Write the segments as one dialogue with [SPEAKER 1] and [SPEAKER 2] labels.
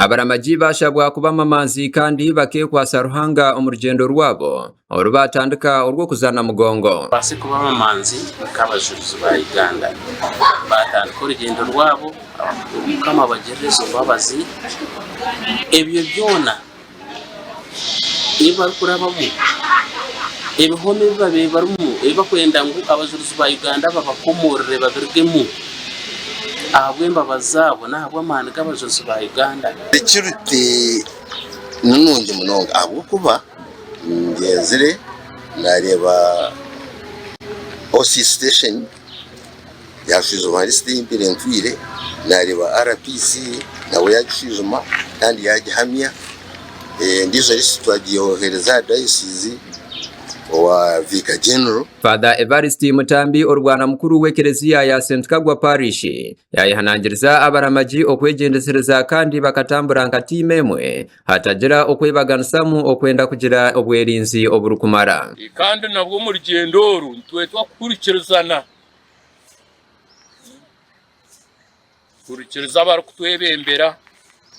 [SPEAKER 1] Abaramagi baashabwa kuba amamanzi kandi bakeekwatsa Ruhanga omu rugyendo rwabo oru baatandika orw'okuza Namugongo.
[SPEAKER 2] Babaase kuba amamanzi nk'Abajurizi ba Uganda. Baatandika orugyendo rwabo, Mukama abagirire ezo mbabazi. Ebyo byona ebi barikurabamu, ebihome ebi babaire barimu ebi barikwenda ngu Abajurizi ba Uganda babakomoorere babirugemu ahabw'embabazi zaabo n'ahabw'amaani g'Abajurizi ba Uganda.
[SPEAKER 3] Security ni nungi munonga ahabw'okuba ngyenzire nareeba OC station yashwijuma lisiti ei mbaire ntwire, nareeba RPC nawe yagishwijuma kandi yagihamya, endiijo lisiti twagyohereza aha dayosizi owa Vicar General.
[SPEAKER 1] Father Evarist Mutambi orubwana mukuru w'ekereziya ya St Kagwa Parish yayehanangiriza abaramagi okwegyendesereza kandi bakatambura nka tiimu emwe hatagira okwebaganisamu okwenda kugira obwerinzi oburikumara.
[SPEAKER 4] Kandi nabwo omu rugyendo oru nitwetwa kuhurikirizana, kuhurikiriza abarikutwebembera,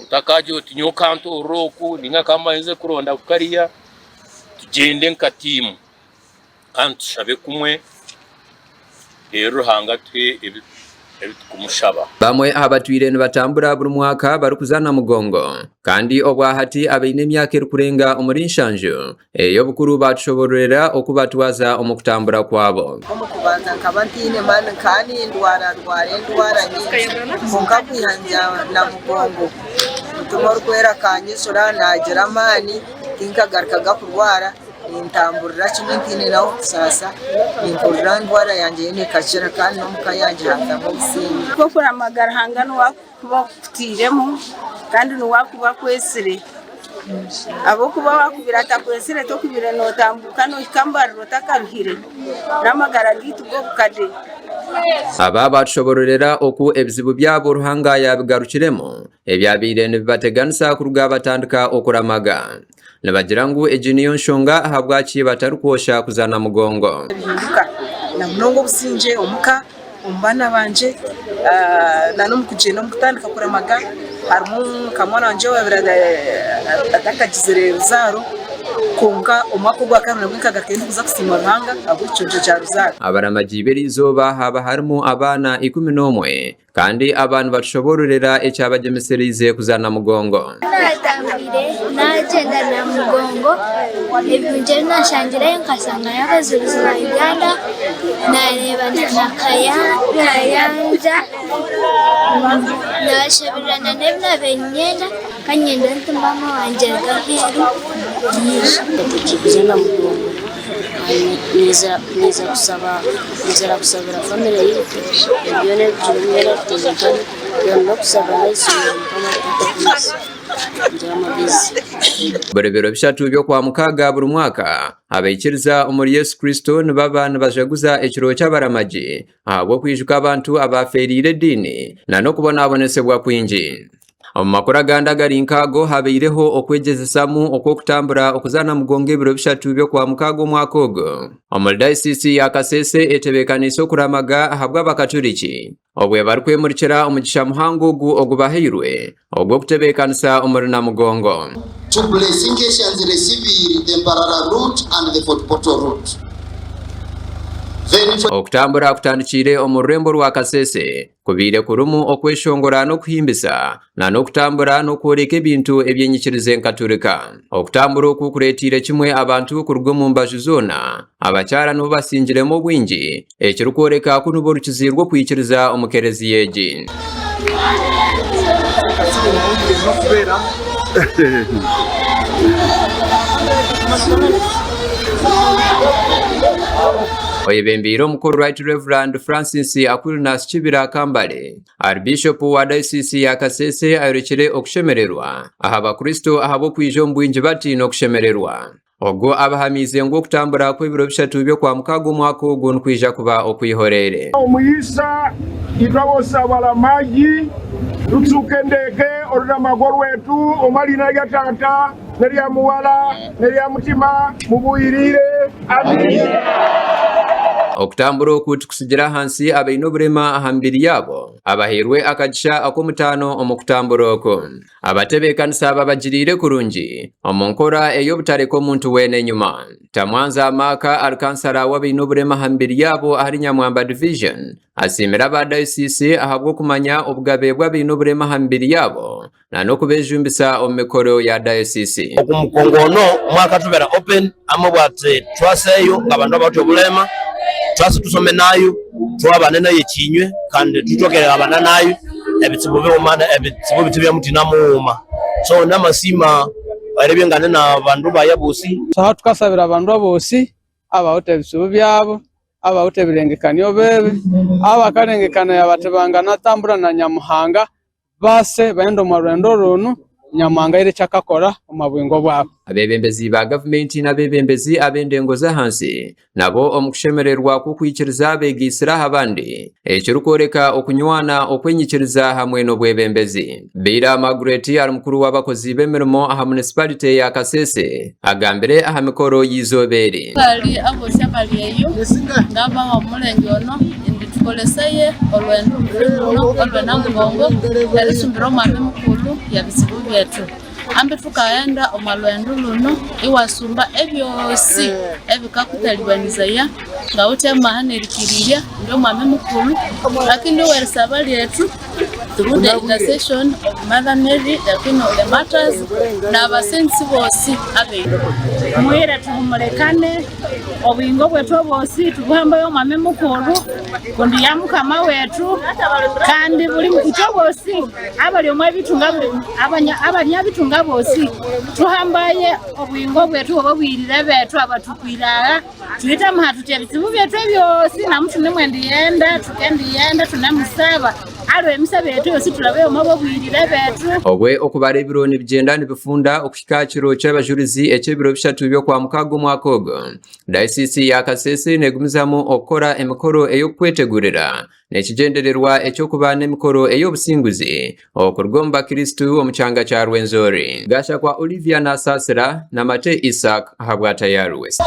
[SPEAKER 4] otakagira oti nyowe kantoorere oku ninga kambanze kuronda kariya, tugyende nka tiimu kandi tushabe kumwe reero Ruhanga atuhe ebi turikumushaba.
[SPEAKER 1] Bamwe aha batwire nibatambura buri mwaka barikuza Namugongo kandi obwahati abaine emyaka erikurenga omuri nshanju ey'obukuru baatushoboororera oku batwaza omu kutambura kwabo.
[SPEAKER 5] Omu kubanza nkaba ntaine maani nkaba nindwararwara endwara nyingi kwonka kwiha ngya Namugongo Mutima Orikwera akanyijura naagira amaani tinkagarukaga kurwara. Nintamburira kimwe ntaine n'ahu kusaasa, nimpurira endwara yangye yoona ekakira kandi n'omu ka yangye haazamu obusingye.
[SPEAKER 6] Okuramaga Ruhanga niwe arikuba akukutairemu kandi niwe arikuba akwetsire ahabw'okuba wakubaire atakwetsire tokubaire notambuka nohika Mbarara otakaruhire n'amagara gaitu g'obukade.
[SPEAKER 1] Aba baatushobororera oku ebizibu byabo Ruhanga yaabigarukiremu ebyabaire nibibateganisa kuruga batandika okuramaga. Nibagira ngu egi niyo nshonga ahabwaki batarikwosha kuza Namugongo.
[SPEAKER 7] Nibihinduka na munonga obusingye omuka, omu baana bangye na n'omu kugyenda omu kutandika kuramaga harimu nka mwana wangye owaabaire atakagizire ruzaaro kwonka omwaka ogwakabiri nabwo nkagarukayo ndikuza kusiima Ruhanga ahabw'ekiconco kya ruzaaro.
[SPEAKER 1] Abaramagi b'erizooba haaba harimu abaana 11 Kandi aba nibatushoboororera ekyabagyemesereize kuza Namugongo.
[SPEAKER 8] Natambwire nagyenda Namugongo, ebirungi ebi nashangireyo nkashangayo abajurizi ba Uganda, nareeba na Kayanja, nabashabirira na n'ebi nabaire niinyenda kandi niinyenda nti maama wangye aruge aheeru yaija.
[SPEAKER 9] Kuza Namugongo niiza kusabira famire yaitu byona ebi turikuteekateeka n'okusaba n'eishomero Mukama atuhe kugira amagezi.
[SPEAKER 1] Buri biro bishatu by'Okwamukaaga buri mwaka, abaikiriza omuri Yesu Kristo nibaba nibajaguza ekiro ky'abaramagi ahabw'okwijuka abantu abaafeereire ediini n'okubonabonesibwa kwingi. Omu makuru agandi agari nk'ago habaireho okwegyezesamu okw'okutambura okuza Namugongo ebiro bishatu by'Okwamukaaga omwaka ogu. Omuri dayosiisi ya Kasese etebeekaniise okuramaga ahabw'abakaturiki obwe barikwemurikira omugisha muhango ogu ogubahairwe ogw'okutebeekanisa omuri Namugongo.
[SPEAKER 10] To blessinga esyanzira esibiiri, the Mbarara route and the Fort Portal route. Then.
[SPEAKER 1] Okutambura kutandikiire omu rurembo rwa Kasese kubaire kurimu okweshongora n'okuhimbisa na n'okutambura n'okworeka ebintu eby'enyikiriza enkaturika. Okutambura oku kureeteire kimwe abantu kuruga omu mbaju zoona, abakyara nibo basingiremu obwingi, ekirikworeka ku nibo rukizi rw'okwikiriza omu kereziya egi. Oyebembeire omukuru Right Rev. Francis Aquilinus Kibira Kambale, Aribishopu wa Dayosiisi ya Kasese ayorekire okushemererwa aha bakristo ahabw'okwija omu bwingi bati n'okushemererwa. Ogwo abahamiize ngu okutambura kw'ebiro bishatu by'Okwamukaaga omwaka ogu nikwija kuba okw'ihoreere.
[SPEAKER 11] Omuyisa itwe abosi abaramagi, tutsuka endege oruramago rwetu omu ariina rya Tata n'erya Muwala n'erya Mutima mubuhirire. Amiina.
[SPEAKER 1] Okutambura oku tikutsigira ahansi abaine oburema aha mibiri yaabo abahairwe akagisha ak'omutaano omu kutambura oku. Abatebeekanisa babagiriire kurungi omu nkora ey'obutareka omuntu weena enyima. Tamwanza Mark ari kansara w'abaine oburema aha mibiri yaabo ahari Nyamwamba Division asiimire aba dayosiisi ahabw'okumanya obugabe bw'abaine oburema aha mibiri yaabo na n'okubejumbisa omu mikoro ya dayosiisi.
[SPEAKER 12] Ogu mukongo ono omwaka tubera open amwe bwati twaseyo ngabandu abawithe obulema twase tusome nayo twabane nayo ekinywe kandi tuthoke erigabana nayo ebitsibu bighuma ebitsibu bithu bya muthina mughuma so namasima eribya ngane nabandu bayi abosi.
[SPEAKER 13] Tuha tukasabira abandu abosi abawithe ebitsibu byabo, abawithe ebirengekanio bibi, abakalengekanaya bati banganatambura na Nyamuhanga base baghende omu rwendo runu, Nyamuhanga aire ekyakakora omu bwingo bwabo.
[SPEAKER 1] Abeebembezi ba gavumenti n'abeebembezi ab'endengo z'ahansi nabo omu kushemererwa kw'okwikiriza beegaitsire aha bandi, ekirikworeka okunywana okw'enyikiriza hamwe n'obwebembezi. Beira Margaret ari mukuru w'abakozi b'emirimo aha munisipalite ya Kasese agambire aha mikoro y'eizooba eri.
[SPEAKER 14] Bali abosi abali eyo ng'abaha omulenge ono indi tukoleseye olwendo luno olwe Namugongo erisumbira omwami mukulu ya bizibu byetu. Ambi tukaghenda omwa lwendo luno iwasumba ebyosi ebikakutalibanizaya ngawithe amaha nerikirirya indi omwami mukulu lakini iwerisaba lyethu through the intercession of Mother Mary the Queen of the Martyrs nabasensi bosi abe.
[SPEAKER 15] Mwire tuhumurikane, obuyingo bwetu obwosi tubuhambeyo Omwami Mukuru, kundi ya Mukama wetu, kandi buli itwe bosi abali omu ebitunga abanyabitunga bosi tuhambaye obuyingo bwetu obo obwirire betu abatukwire aha. Twite muha tuti ebizibu byetu ebyosi namu tunemwendiyenda tukendiyenda tunemusaba aliwe emisaba yetu yosi tulabe omu obwirire betu.
[SPEAKER 1] Obwe okubara ebiro nibigyenda nibifunda okuhika aha kiro ky'abajurizi eky'ebiro bishatu by'Okwamukaaga omwaka ogu, Dayosiisi ya Kasese negumizamu okukora emikoro ey'okukwetegurira n'ekigyendererwa eky'okuba n'emikoro ey'obusinguzi okuruga omu bakristu omu kyanga kya Rwenzori. Gashakwa Olivia Nasaasira na Mate Isaac ahabwa Tayari West.